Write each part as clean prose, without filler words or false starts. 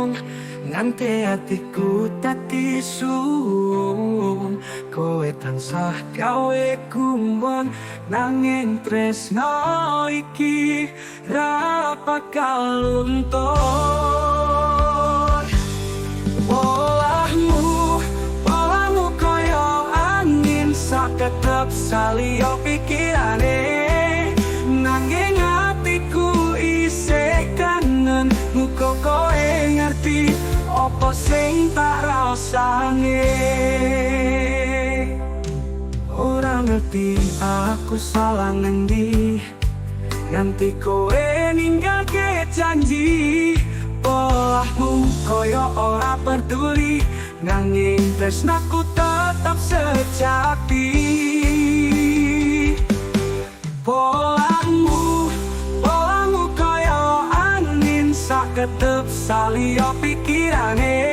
bingung, nganti atiku dadi suwung. Kowe tansah gawe gumun, nanging tresno iki ra bakal luntur. Polahmu, polahmu kaya angin, saketep saliya pikirane, nanging atiku isih kangen. Muga kowe ngerti apa sing tak rasane. Ora ngerti aku salah ngendi, nganti kowe ninggalke janji. Polahmu kaya ora peduli, nanging tresnaku tetap sejati. Polahmu, polahmu kaya angin, saketep saliya pikirane,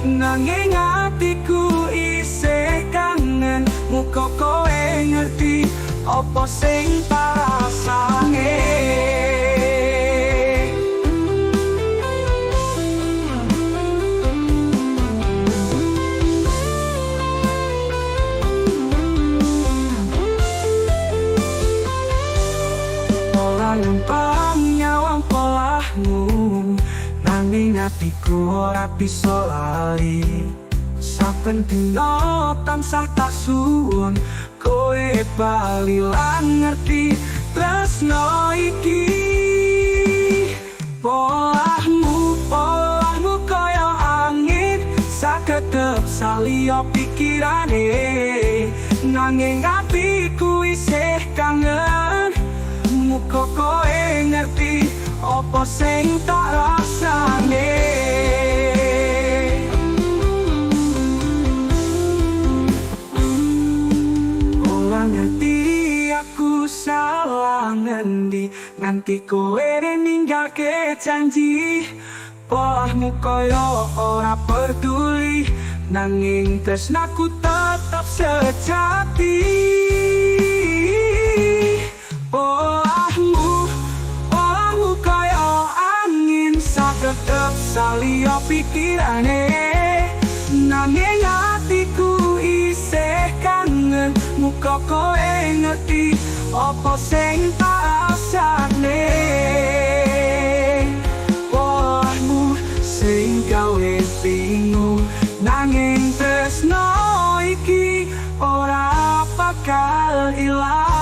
nanging atiku isih kangen. Muga kowe ngerti apa sing tak rasane. Pola lempang nyawang polahmu, nanging atiku ora bisa lali. Saben dina tansah tak suwun kowe bali lan ngerti tresno iki. Polahmu, polahmu kaya angin, saketep saliya pikirane, nanging atiku isih kangen. Muga kowe ngerti apa sing tak rasane. Ora ngerti aku salah ngendi, nganti kowe ninggalke janji. Polahmu kaya ora peduli, nanging tresnaku tetap sejati. Polahmu, polahmu kaya angin, saketep saliya pikirane, nanging atiku isih kangen. Muga kowe ngerti apa sing tak rasane. Polahmu sing gawe bingung, nanging tresno iki ora bakal ilang.